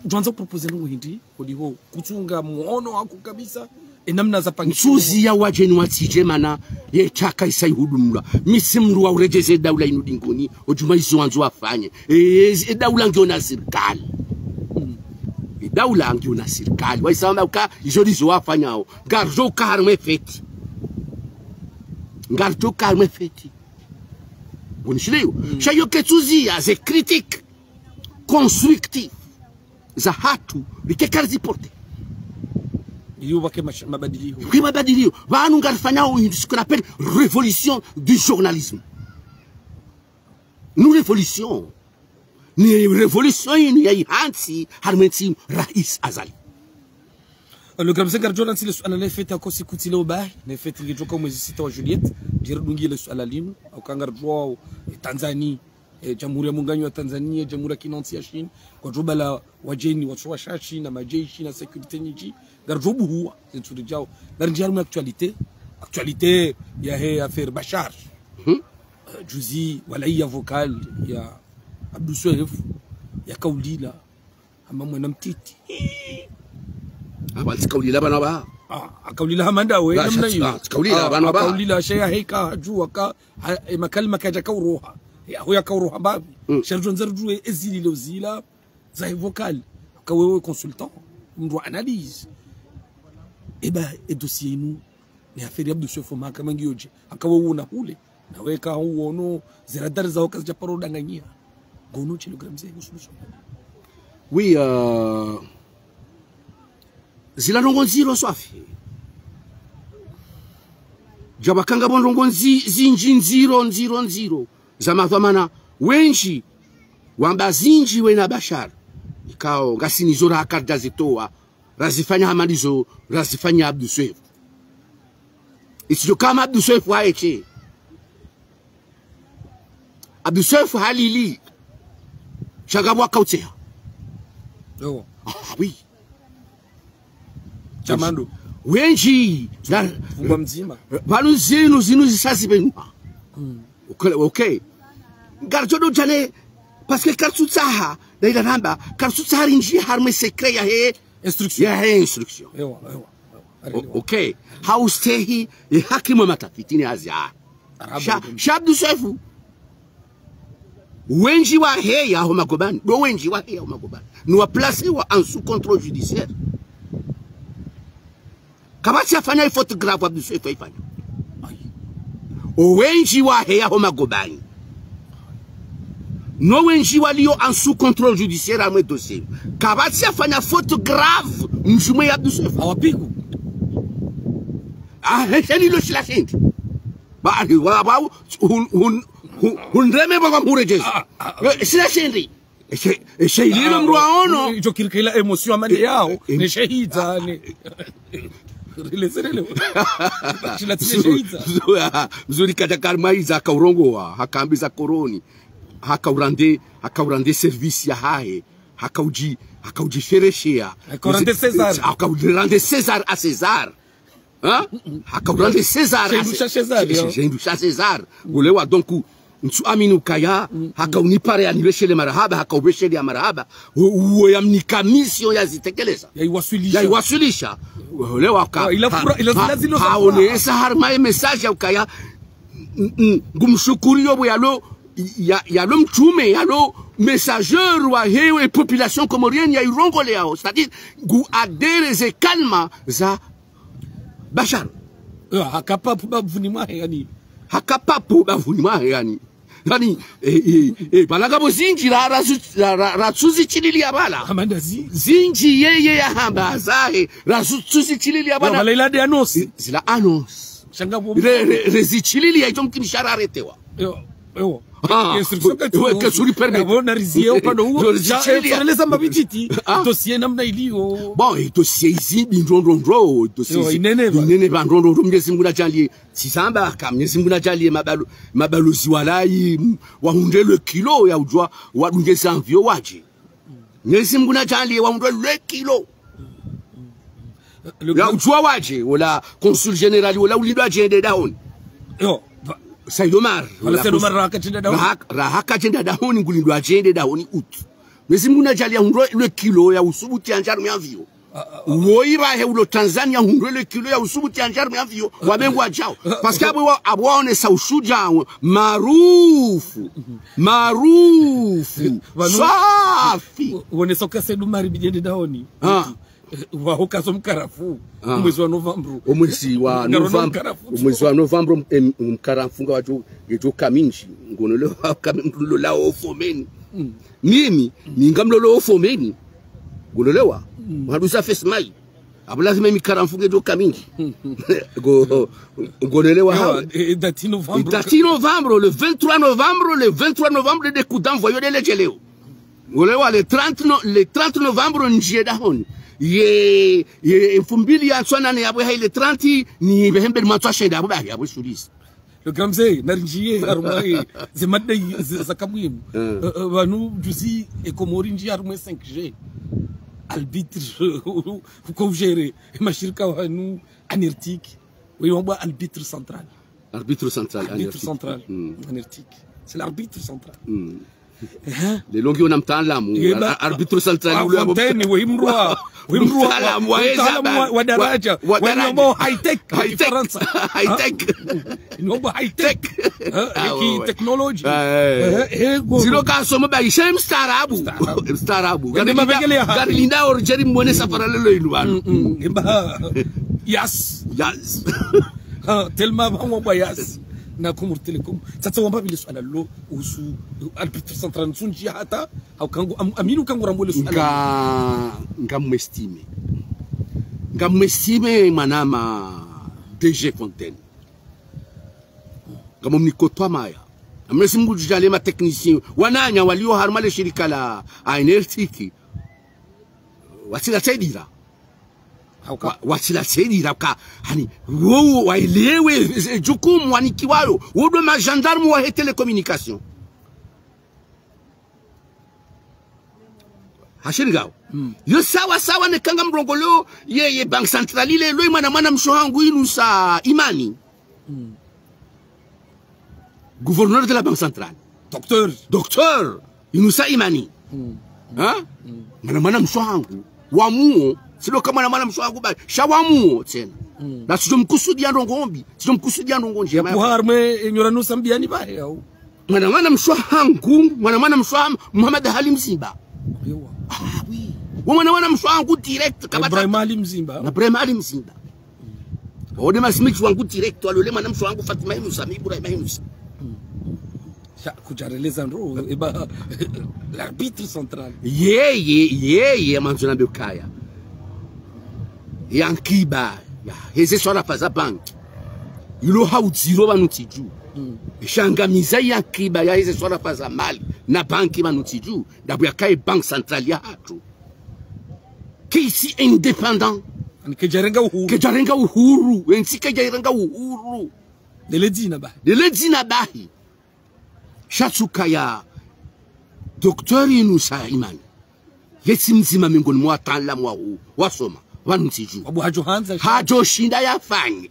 Udjwandza uproposer ndrongo hindri, holiho kutsunga muono haku kabisa, e namna za pangishiwa. Ntsuzi ya wadjeni watsidje mana, ye shaka isa ihudumulwa. Mi tsi mndru wa uredjeze daula inu dingoni, o djuma izo wandzo wafanye. E, e, e daula ngiyo na sirikali. E daula ngiyo na sirikali. Waisa wamba uka, izo ndizo wafanyao. Ngaridjo uka harumwa e fête. Ngaridjo uka harumwa e fête. Ngunishiliyo. Sha iyo ke ntsuzi ya ze critiques constructives zahatru, rike kari ziporter. Iyo pvwake mash-, mabadiliho. Pvwake mabadiliho. Pvanu ngarifanyao une, ce qu'on appelle révolution du journalisme. Une révolution. Ni révolution inu ya ihantsi, harumwa ntsi Rais Azali. Le grand mzee, ngaridjo rantsi le suala le fête yako siku tsi leo bahi, ne fête ngidjo ka mwezi sita wa juillet, djeri dungi le suala linu, au ka ngaridjo, eh, Tanzanie, eh, Jamhuri ya Muungano wa Tanzania, Jamhuri ya Kinantsi ya Chine, kwadjo bala wadjeni, watso washashi, na majeshi, na sécurité nyindji, ngaridjo buhuwa, ze ntsuri djao. Ngarindji harumwa actualité, actualité yahe affaire Bashar. Mhm. Eh, juzi, wala iya vocal ya Abdou Soef, yaka ulila, hama mwana mtiti. Aba, tsika ulila bana ba. Ah, aka ulila hama ndawe, namna iyo. Ah, tsika ulila bana ba. Aka ulila, sha yahe ka hadjuwa ka, ha, e makalima kadja ka uroha. Ya, ho yaka uroha mbapvi. Mm. Sha ridjo ndza ridjuwe e zililo zila, za e vocal. Ka wewe consultant, mndru wa analyse. Eba, e dossier inu, ne affaire ya Abdou Soef mahakama ngiyo dje. Aka wewe una hule. Na weka uono, ze radar zaho kazidja paro danganyia. Ngono tsi le grand mzee, usuluhisho. Oui, euh, zila ndrongo ndziro swafi. Djapvaka ngapvo ndrongo ndzi-, zindji ndziro, ndziro, ndziro. Za madhwamana, wendji, wamba zindji wena Bashar. Ikao, ngasi nizo ra haka ridja zitowa. Razifanya hama ndizo, razifanya Abdou Soef. Itsidjo kama Abdou Soef wa eshe. Abdou Soef halili. Sha ngapvo waka utseha. Ewa. Ah, oui. Shamando. Wendji. Na, fungwa mdzima. Pvanu zinu, zinu zisa zibenuha. Mm. Ok, ok. Ngaridjo dodjane, parce que karitsutsaha, na ila namba, karitsutsaha rindji harumwa e secret yahe instruction. Yahe instruction. Ewa, ewa, ewa. O-, ok. Haustehi, e hakimu wa matafiti ni hazi ya. Arabu. Sha, sha Abdou Soef. Wendji wahe yaho magobani. Ndo wendji wahe yaho magobani. Ni wa placé wa en sous contrôle judiciaire. Kapvatsi afanya e faute grave Abdou Soef aifanya. O wendji wahe yaho magobani. No wendji walio en sous contrôle judiciaire amwe dossier. Kapvatsi afanya faute grave mdjumwe ya Abdou Soef. Awapiku. Ah, heshe lilo shila shindi. Ba, ali, wa, wa, hun, hun, hun, hundreme ba kwa mhuredjezi. Ah, ah, ah. Eh, shila shindi. Eshe, eshe ililo mndru aono. Ijo kirikila émotion amande yao, eh, eh, ne shehidza, ne. Rilezerele. Shila tsi ne shehidza. Mzu-, mzu-, ah, mzuri kadja karimwa iza haka urongowa, haka ambiza koroni, haka urande, haka urande service yahahe, haka udji, haka udjishereshea. Haka urande César. Haka urande César à César. Hein? Haka urande César. Sha hindru sha César, yo. Sha hindru sha César. Ulewa, donc, ntsu amini ukaya, haka unipare ya nibeshele marahaba, haka ubeshele ya marahaba. U-, uwe ya mnika mission ya zitekeleza. Ya iwaswilisha. Ya iwaswilisha. Ulewa ka. Wa, ila fura, ila zila zilo za fura. Ha, ha, haonesa harumwa e message ya ukaya, mm, mm, ngumshukuriyo bo yalo, ya, yalo mtrume, yalo messager wahe e population comorienne ya irongole yao. C'est-à-dire, ngu adhérer ze kalima za Bashar. Eh, haka papu bavuni mwahe, yani. Haka papu bavuni mwahe, yani. Yani, eh, eh, eh, pvala ngapvo zindji ra, ra, ra, ra, ratsuzishililia pvala. Amanda zi- Zindji yeye yahamba zahe, ratsuzishililia pvala. Pvala ila de annonce. Eh, zila annonce. Sha ngapvo. Re, re, rezishililia ijo mkinisha raretewa. Yo, yo. Ah, instruction kati we, yo. Ke suri permet. Abo na rizie upande huo. Ndo rizishililia. Sha, sha, leza mabititi. Ah. Dossier namna iliyo. Bon, e dossier izi bi ndrondrondro, dossier izi. Yo, inene ba. Inene ba ndrondrondro, Mwenyezi Mungu nadjaanlie. Tsizamba ka Mwenyezi Mungu nadjaanlie mabalo-, mabalozi walayi, m-, wahundre le kilo ya udjuwa, wadunge ze avion wadje. Mwenyezi Mungu nadjaanlie wahundre le kilo. Le ya grand- udjuwa wadje, wola consul général, wola ulindwa adje ende dahoni. Yo, ba-, Said Omar. Wala Said Omar rahaka tsenda dahoni. Rahaka, rahaka tsenda dahoni, ngulindro atsende dahoni août. Mwenyezi Mungu nadjaaliya hundre le kilo ya usubuti yandjie harumwa avion. Woyi bahe ulo Tanzania hundre le kilo ya usubuti yandjie harumwa avion. Wamengo wadjao. Parce que apvo wa, apvo waonesa ushudjaa. Maarufu. Maarufu. Swafi. Wonesa uka Said Omar bidi yende dahoni. Ah. Eh, waho kazo mkarafu. Ah. Omwezi wa novembre. Omwezi wa novembre. Omwezi wa novembre, em, mkarafu nga wadjo, yedjo kamindji. Ngonolewa kamindji lolo ofomeni. Mimi, mi ngamlolo ofomeni. Ngonolewa. Mhadusa fesi mayi. Apvo lazima mkarafu ngedjo kamindji. Ngo, ngonolewa hawe. Ewa, eh, date novembre. Date novembre, le vingt-trois novembre, le vingt-trois novembre, nde coup d'envoi yo nde ledjeleo. Ngonolewa le trente no-, le trente novembre ndjie dahoni. Ye, ye, mfumbili ya ntswa nane yapvo hayi le trente, ni behembe ni matswa shenda apvo bahi apvo shulisi. Le grand mzee, narindjie, harumwa ye, ze mada yi, ze, za kamuhimu. Eh, eh, pvanu juzi, e Komori ndjie harumwa cinq G. Arbitre, uko ujere, e mashirika wanu, Anertic. Weyi wambwa arbitre central. Arbitre central, Anertic. Arbitre central, Anertic. C'est l'arbitre central. Hein? Lelo ngiona mtaalamu, ar-, arbitre central ule wa Fontaine, weyi mdru wa, weyi mdru wa, mtaalamu wa, mtaalamu wa, wa daraja. Wa, wa daraja. Weyi wambwa high tech, high tech. Farantsa. High tech. Wambwa high tech. Tech. Eh, ah, ki technology. Ah, eh. Eh, eh, go, zilo go. Kasoma ba ishe mstaarabu. Mstaarabu. Mstaarabu. Ngari linda, ngari linda origine mwone safara lelo inu pvanu. Yes. Yes. Ah, tellement ba wambwa yes. Na Comores Telecom. Sasa wamba pvile suala lo uhusu arbitre central ntsu ndjia hata, hau kangu, am-, aminu kangu rambo le suala. Nga, ngamwestimé. Ngamwestimé mwanama D G Fontaine. Ngamumnikotwa maya. Amwezi mdru djudjaaliye ma technicien. Wananya walio harumwa le shirika la Anertic. Watsila tsedira. Hauka. Wa, watsila tsedira ka, hani, wo, wo, waelewe, eh, jukumu wanikiwayo, wo ndo ma gendarme wahe télécommunication. Hashiri ngawo. Yo sawa sawa neka ngamrongoleo, ye, ye Banque Centrale ile, lo mwana mwana mshe hangu Yunusa Imani. Gouverneur de la Banque Centrale. Docteur. Docteur Yunusa Imani. Ha? Mwana mwana mshe hangu. Wamuo. Tsi ndo ka mwana mwana mshe hangu ba. Sha wamuo tsena. Na tsidjo mkusudia ndrongo mbi. Tsidjo mkusudia ndrongo ndjema. Yapvo harumwa, eh, nyora nusa mbi yani bahe yao. Mwana mwana mshe hangu. Mwana mwana mshe wa Mohamed Ali Mzimba. Ewa. Ah, oui. Wo mwana mwana mshe hangu direct kabisa. Ibrahim Ali Mzimba. Na Ibrahim Ali Mzimba. Wo nde ma Smith wangu direct, walole mwana mshe hangu Fatima Yunusa, mi Ibrahim Yunusa. Sha, kudjareleza ndro, eba, l'arbitre central. Yeye, yeye, mandzo nambe ukaya. Ye ankiba, ya, heze swarafa za banki. Ilo haudziro pvanu ntsi dju. Sha ngamiza ye ankiba, ya heze swarafa za mali, na banki pvanu ntsi dju. Ndapvo yakaye Banque Centrale yahatru. Kayitsi indépendant. Ani kedjarenga uhuru. Kedjarenga uhuru. Entsi kedjarenga uhuru. Ndele dzina bahi. Ndele dzina bahi. Sha tsi ukaya Docteur Yunusa Imani. Yetsi mdzima miongoni mwa wataalamu wa hu-, wasoma. Pvanu ntsi dju. Wabwa hadjo handza. Hadjo shinda yafanye.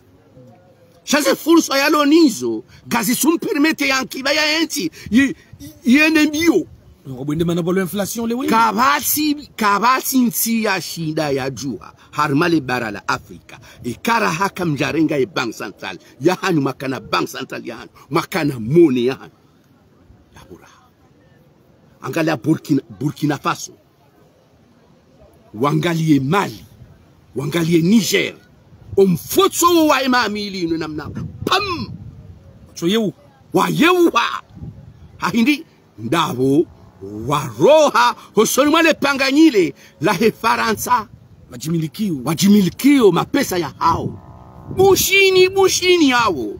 Sha ze fursa yalo nazo, kazitsu mpermete ye ankiba ya entsi, yi, yi, yende mbio. Ngo bwende mana pvolo inflation lewe. Kapvatsi, kapvatsi ntsi yashinda yadjuha, harumwa le bara la Afrika. Ikara haka mdjarenga ye Banque Centrale yahanyu, mwakana Banque Centrale yahanyu, mwakana monnaie yahanyu. Yapvo raha. Angalia Burkina, Burkina Faso. Wangaliye Mali, wangaliye Niger. Omfotso wo wa ema amili inu namna. Pam! Tso yeu. Wayeuha. Hahindi, ndapvo, waroha, hosoni mwa le panganyile, lahe Farantsa. Wadjimilikiyo. Wadjimilikiyo, mapesa yahao. Bushini, bushini yawo.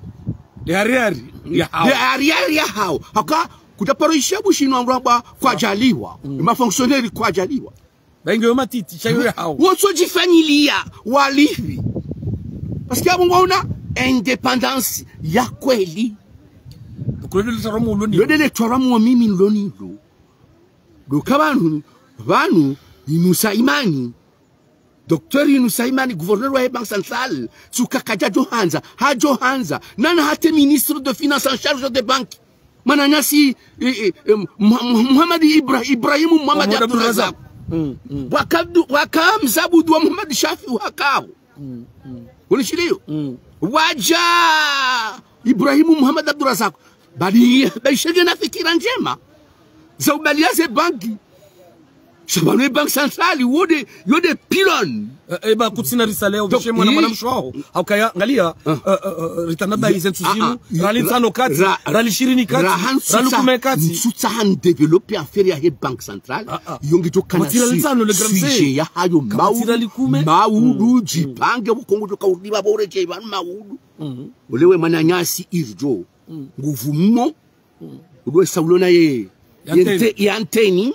Ye ariari yahao. Ye ariari yahao. Haka, kudjaparo isha bushini wandru amba kwadjaliwa. Ma fonctionnaire kwadjaliwa. Bainge yo matiti, sha yo yahao. Wotso djifanyiliya, walifi. Parce que apvo ngwaona indépendance ya kweli. Donc, lo ndele twaramo uloni. Lo ndele twaramo mimi niloni lo. Donc, pvanu, pvanu, Yunusa Imani. Docteur Yunus Saimani, gouverneur wa Banque Centrale, tsuka kadja djo handza, hadjo handza. Nana hata ministre de Finances en charge des banques. Mwananyasi, eh, eh, eh, Muha-, Muha-, Muhammad Ibra-, Ibrahim Muhammad Muhammad Abdulrazak. Abdulrazak. Mm, mm. Waka Abdu-, waka mze Abdu wa Muhammad Shafi wakaho. Mm, mm. Unishiliyo? Mm. Wadja Ibrahim Muhammad Abdulrazak. Bali, bali shenge na fikira ndjema. Za ubaliya ze banki. Sha pvanu ye Banque Centrale, yo nde, yo nde pylône. Eh, eh, ba kutsina risale, donc, ubishe mwana, i- mwana mshe waho. Haukaya, ngaliya, ah, eh, eh, eh, ritana ba ize ntsu zinu, ah, ah, rali ra-, ntsano kati, ra-, rali shirini kati, ra-, rali kume kati. Ntsu tsaha ndévelopper affaire yahe Banque Centrale, ah, ah, yo ngidjo kana. Matira su-, ntsano le grand sujet yahayo. Matira maudu, likume. Maudu, mm, djipange, mm. Bukongo djo kauriba bore dje pvanu maudu. Mm. Ole we mwananyasi irdjo. Mm. Nguvu mo. Mm. Udo sa ulona ye, ye antenne. Ye ante-, ye antenne.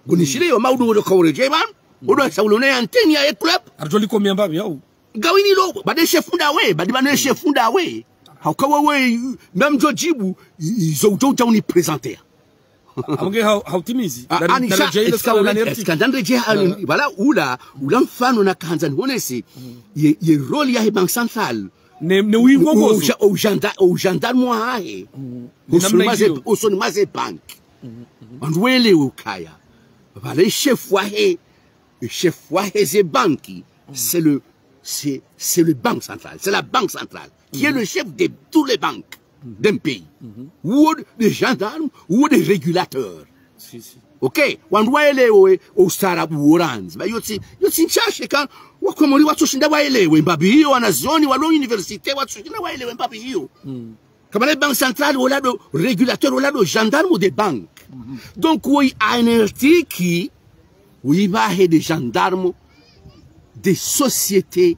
Ngunishile yo maudu udo kaure dje pvanu. Mm. Udo sa ulona ye antenne ya ye club. Arjoli combien ba yao? Ngawini lo, ba nde chef ndawe, ba nde ba nde chef ndawe. Hauka wewe, même djo djibu, i-, i-, zo udjo udja uni présenter. Amunge hau-, hautimizi. Ah, ndari-, ani ndari sha, dje ilo est-ce que sala ule, nani est-ce que ndandre dje, ah, voilà, ula, ula mfano nakahandza nihonese, mm, ye, ye rôle yahe Banque Centrale. Ne, ne uingo gozo. Uja-, ujanda-, ujandarme wahahe. Mm. Usoni mwa ze, usoni mwa ze banki. Mm, mm. Wandru welewe ukaya. Pvale chef wahe, chef wahe ze banki, mm, c'est le, c'est, c'est le Banque Centrale. C'est la Banque Centrale qui est le chef de toutes les banques d'un pays. Mm. Ou des gendarmes, ou des régulateurs. Si, si. Ok, wandru waelewe, o ustaarabu wo randzi. Ba yo tsi, yo tsi ntsashe ka, wakomori watsushinda waelewe, mbapvi iyo, wanazioni, walo université, watsushinda waelewe, mbapvi iyo. Mm. Kamana Banque Centrale, ola ndo régulateur, ola ndo gendarme des banques. Mm. Donc, oui, en Afrique, oui, ba he des gendarmes des sociétés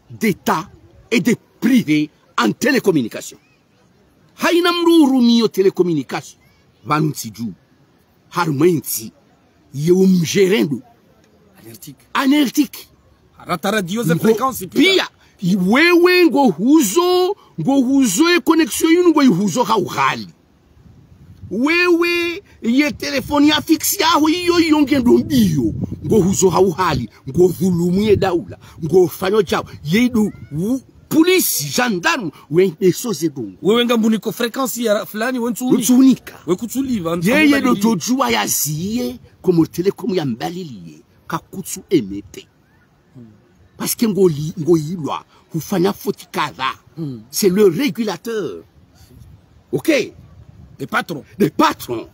d'État et des privés en télécommunication. Haina mdru urumiyo télécommunication pvanu ntsi dju, harumwa entsi, ye umdjere ndo. Analytique. Analytique. Rata radio ze fréquences pia. Pia, wewe ngohuzo, ngohuzo ye connexion yinu ngoyihuzo ha ughali. Wewe ye téléphone ya fixe yaho iyo, iyo ngendo mbiyo, ngohuzo ha ughali, ngodhulumu ye daula, ngofanyo djao, ye ndo u-, police, gendarme, wende soze dungu. Wewe ngambuniko fréquence ya fulani, we ntsuunika. Ntsuunika. We kutsuliva, yeye ndo djodjuwa yaziye, Comores Telecom yambaliliye, kakutsu émettre. Parce que ngoli-, ngoyilwa, hufanya faute kadha. Mm. C'est le régulateur. Ok? Des patrons. Des patrons.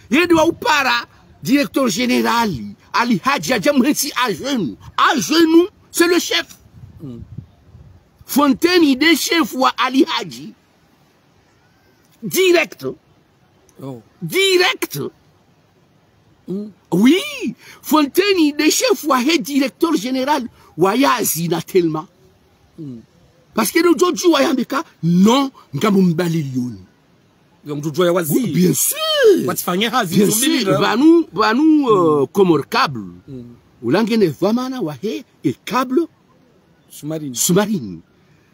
Yeye ndo wa upara, directeur général, Ali Hadji, adja mhentsi à genoux. À genoux, c'est le chef. Mm. Fontaine, il est chef wa Ali Hadji. Direct. Oh. Direct. Mm. Oui, Fontaine nde chef wahe directeur général wa yazi na Telma. Mm. Parce que ndo djodjuwa yambe ka, non, ngamumbaliliyoni. Ngamdjodjuwa ya wazi. Oui, bien sûr. Watsifanye hazi. Bien sûr. Pvanu, pvanu, euh, Comores Câbles. Mm. Ula ngena dhwamana wahe, e câble sous-marine. Sous-marine.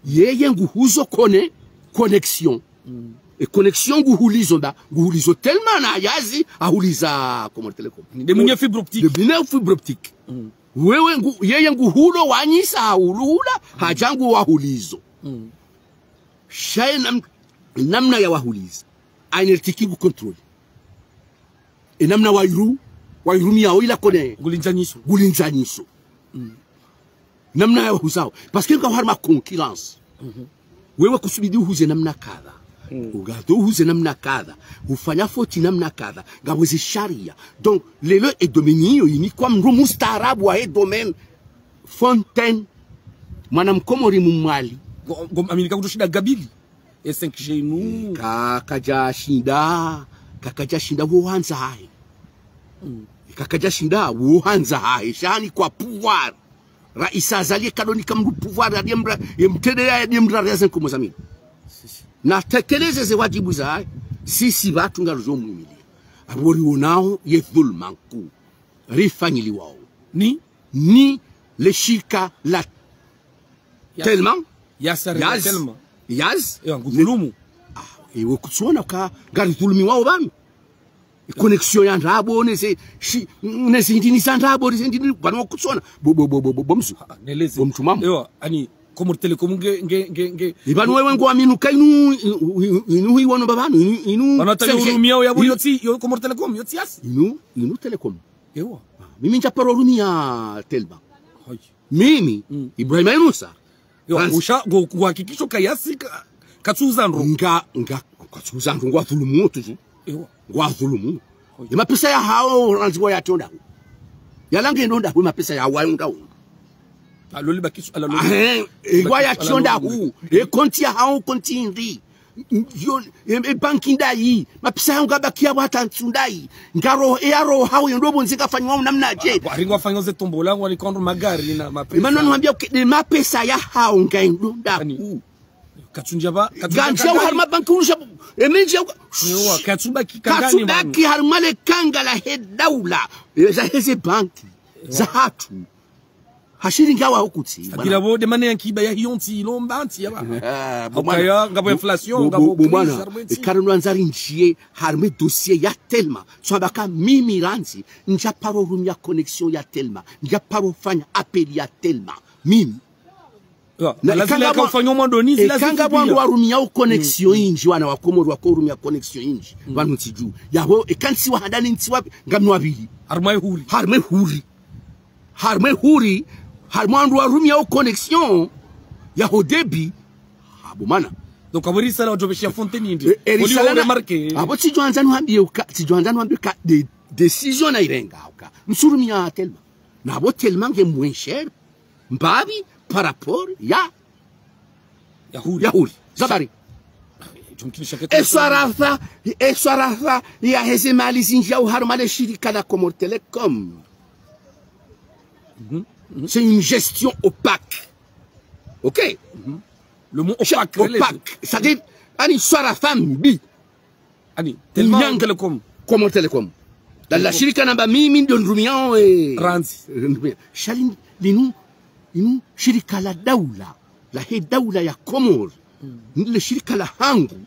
Yeye nguhuzo conne-, connexion. Mm. E connexion nguhulizo nda, nguhulizo Telma na yazi, ahuliza Comores Telecom. Nde mwenye fibre optique. Nde mwenye fibre optique. Mm. Wewe ngu-, yeye nguhulo wanyisa hahuluhula, mm, hadja nguwahulizo. Mm. Sha ye nam-, namna ya wahuliza. Analytique ngu contrôle. E namna wayiru-, wayirumiyao ila conne-. Ngulindzanyiso. Ngulindzanyiso. Mm. Namna ya wahuzao. Parce que ngwao harumwa concurrence. Mhm. Wewe kusubidi uhuze namna kadha. Mm. Ugadho uhuze namna kadha. Ufanya faute namna kadha. Ngapvo ze sharia. Donc, lelo e domaine iyo inikwa mdru mustaarabu wahe domaine. Fontaine. Mwana mkomori mumwali. Ngo, ngo, aminika kutsoshinda gabili. E cinq G inu. Ka-, kadjashinda, ka-, kadjashinda wo handza hahe. Mm. Ka-, kadjashinda wo handza hahe. Sha hanikwa pouvoir. Raisi Azali kadonika mdru pouvoir, yademra, yemtende yademra raia ze nkomo za mili. Si, si. Natekeleze ze wadjibu zahe. Sisi pvatsu ngarudjo mwimiliya. Apvo riwonao ye dhulma nkuu rifanyiliwao. Ni? Ni le shirika la Yaz. Telma. Yaz, yaz. Telma. Yaz. Ewa, ngudhulumu. Ah, ewe kutsuona ka ngaridhulumiwao pvanu. Connexion ya ndrabo, neze, shi, neze ndini za ndrabo, neze ndini, pvanu wakutsona. Bo, bo, bo, bo, bo, bo mzu. Ah, neleze. Bo mtu mamu. Ewa, ani, Comores Telecom nge, nge, nge, nge. Ipvanu wewe ngo aminu ka inu, inu, inu, inu, iwano babanu, inu, inu, pvanu hata yo Serge, urumia ya bo inu, yotsi, yo Comores Telecom, yotsi yasi. Inu, inu Telecom. Ewa. Ah, mimi ndja paro rumia Telma. Hoi. Mimi, mm, Ibrahima Yunusa. Yo, Franz. Usha, ngo, ngo hakikisho ka yasi ka, katsuza ndro. Nga, nga, katsuza ndro, ngwa dhulumu tu. Ewa. Ngwa dhulumu. Hoi. E mapesa ya hawo, randzi wa yatsi onda hu. Yala nge ndonda hu, e mapesa ya hawo yonda hu. Aloli bakisho, aloli. Ah, eh, e ngwa yatsi onda hu. E konti ya hawo, konti ndi. Yo, e, e banki ndayi. Mapesa ya hawo ngabaki ya wata ntsu ndayi. Ngaro, e yaro hawo yendo bonze kafanyiwa namna dje. Wa, wa, ringo fanyo ze tombola, wali kondro magari na mapesa. E mano nwambia, e mapesa ya hawo nga ndonda hu. Ani. Katsundja ba, katsundja kangani. Ngandjia harumwa banki urusha, e mendji ya uka-, ewa, katsubaki kangani, katsubaki manu. Harumwa le kanga lahe daula, e, zaheze banki, ewa, zahatru. Hashiri ngawa hukutsi, bwana. Akira bo de mane ya nkiba ya hiyo ntsi ilomba ntsi ya ba. Ah, bo mwana. Hukaya, ngapvo inflation, bo, bo, ngapvo bo mwana. Crise, harumwe ntsi. E kari nwandzo rindjie, harumwe dossier ya Telma. Swabaka mimi randzi, ndja paro rumia connexion ya Telma. Ndja paro fanya appel ya Telma. Mimi. Ya, na lazima ikanga yaka bwa-, ufanya mwando nizi, lazima ikanga bwa pia. Ndo warumia o connexion, mm, indji, wana wa Komori wako urumia connexion indji. Mm. Pvanu ntsi dju. Yabo, e kantsi wa handani ntsi wapi, ngamnwa pvili. Harumwa e huri. Harumwa e huri. Harumwa e huri. Harumwa ndo warumia o connexion ya ho débit. Ah, bo mwana. Donc, abo risala wadjopvesha Fontaine indi. E, e risala na, remarqué. Abo tsidjwandza nwambie uka, tsidjwandza nwambie uka de, décision na irenga uka. Ntsurumia Telma. Na abo Telma nge moins cher. Mbapvi par rapport ya, ya huri. Ya huri. Zabari. Jumkinisha ke e swarafa, e swarafa ya heze mali zindji ya uharumwa le shirika la Comores Telecom. Mhm, mhm. C'est une gestion opaque. Ok? Mhm. Le mot opaque, opaque. C'est-à-dire, ani swarafa mbi. Ani, Telma, Nyang-, Telecom. Comores Telecom. Dala shirika namba mimi ndo nrumiao, eh. Randzi. Nrumia. Shali linu, inu shirika la daula, lahe daula ya Komori. Mm. Nile shirika la hangu.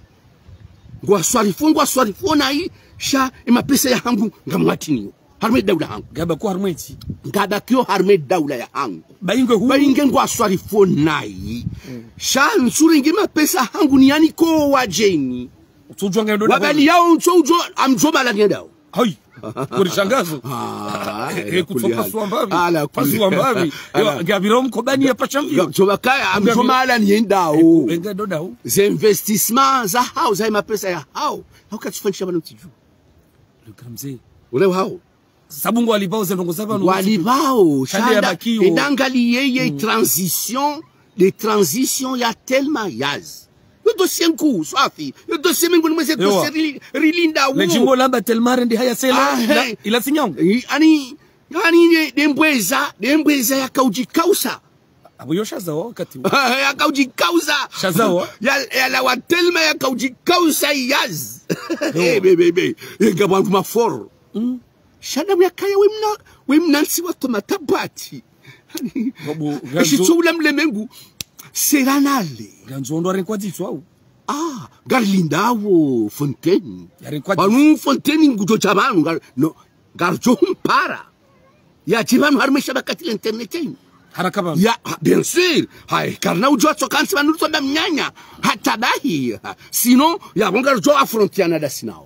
Ngwa swarifu, ngwa swarifu nayi, sha e mapesa ya hangu, ngamwatiniyo. Harumwe daula hangu. Ngabakio harumwe ntsi. Ngabakio harumwe daula ya hangu. Ba inge hu. Ba inge ngwa swarifu nayi. Mm. Sha ntsurenge mapesa hangu niyanike o wadjeni. Utsudjwa nge ndo wabali yao ntso udjo, amdjo bala nyendao. Hai. Kuri shangazo. Ah, eh, eh, ala kulli hal. Kutsoka suwa mbapvi. Ala kulli hal. Suwa mbapvi. Ala. Yo, ngabiro mkobani ya pasha mvio. Yo, tsoba kaya, amdjo bala nyendao. Eh, eh, nge ndo dao. Ze investissement za hao, za mapesa ya hao. Hau katsufanyisha pvanu ntsi dju. Le grand mzee. Ule hao. Sabu ngwalipvao ze ndrongo za pvanu. Ngwalipvao, shanda ya shanda, bakio. E dangaliye ye, mm, transition, de transition ya Telma yaz. Yo dossier nkuu, swafi. Yo dossier mengoni mweze, ewa, dossier ri-, rilinda wo. Le djimbo lamba Telma rende haya sela, ah, la, he, ila sinyangu. I, ani, ani de, de mbweza, de mbweza yakaudjikausa. Abo yo shazawa wakati wo. Yakaudjikausa. Shazawa. Ya, yalawa Telma yakaudjikausa yaz. Yo. Eh, be, be, be. Ye ngapvo wandru maforo. Mm. Shanda yakaya we mna, we mna ntsi wa tomata bati. Ngabo, ngandzo. Eshitso ula mlemengu. Seranale. Ngandzo ndo arenkwa dzitswa u. Ah, ngarilindawo Fontaine. Yarenkwa dzitswa. Pvanu Fontaine ngudjo dja pvanu, ngar-, no, ngardjo humpara. Yadje pvanu harumwe shabakati la internet inu. Haraka pvanu. Ya, ha, bien sûr. Hai, karina udjo tsoka ntsi pvanu tsonda mnyanya. Hata bahi. Ha, sinon, yabo ngardjo affronter ana dasi nao.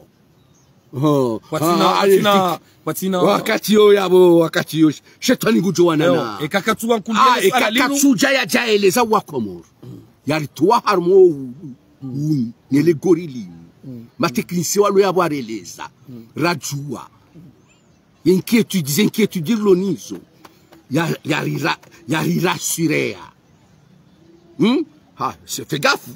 Oh, kwatsina, ah, kwatsina, eh, kwatsina. Wakati yo yabo, wakati yo, shetwani ngudjo wanana. Yo, eka katsuwa nkuliele, ah, eka swala linu. Katsudja yadja eleza wa Komori. Yaritowa harumwa u, u, nele gorili. Mm. Ma technicien walo yabo areleza. Mm. Radjuwa. Inquiétude, inquiétude lo nizo. Ya, yarira, yarirassurer. Hmm? Ha, se, fais gaffe.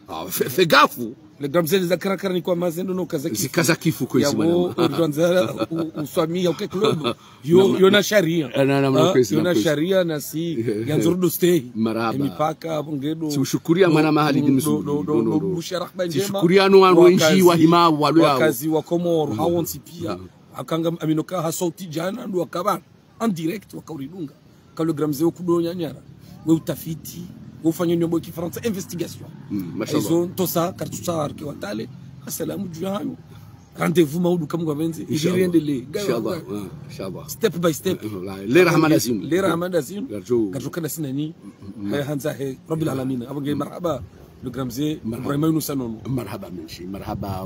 Ah, fais, fais gaffe. Le grand mzee za karakara ni kwa mazendo no kazakifu. Zikazakifu kwezi, yabo, mwanama. Urwanza u, uswamiya uke club. Yo, yo na sharia. Eh, na, na, na, ah, kwezi, yo na kwezi. Sharia na si, eh, yandzo rudo stay. Marahaba. Emipaka, abo ngedo. Si ushukuria mwana mahali do, do, do, do, do, do, do, do, do. Busharahaba njema. Si ushukuria no wandru wendji wahima walo yao. Wakazi wa Komoro, mm, hawontsi pia. Mm. Akanga aminoka ha sauti djana, ndo wakaba en direct, wakauridunga. Ka le grand mzee wo kudo nyanyara. We utafiti, we ufanya nyombo kifaransa, investigation. Mm, mashallah. Izo, ntosa, kartusa, arke watale. Assalamu djuu hanyu. Rendez-vous maudu kamwe ngwapvendze. Ili Inshallah. Riendelee. Inshallah. Ah, inshallah. Step by step. La, le rahma lazim. Le rahma lazim. Ngarjo. Ngarjo kana sinani. Haya handza he Rabbil Alamina. Apvo nge marhaba. Le grand mze. Ibrahima Yunusa Nono. Marhaba menshi. Marhaba.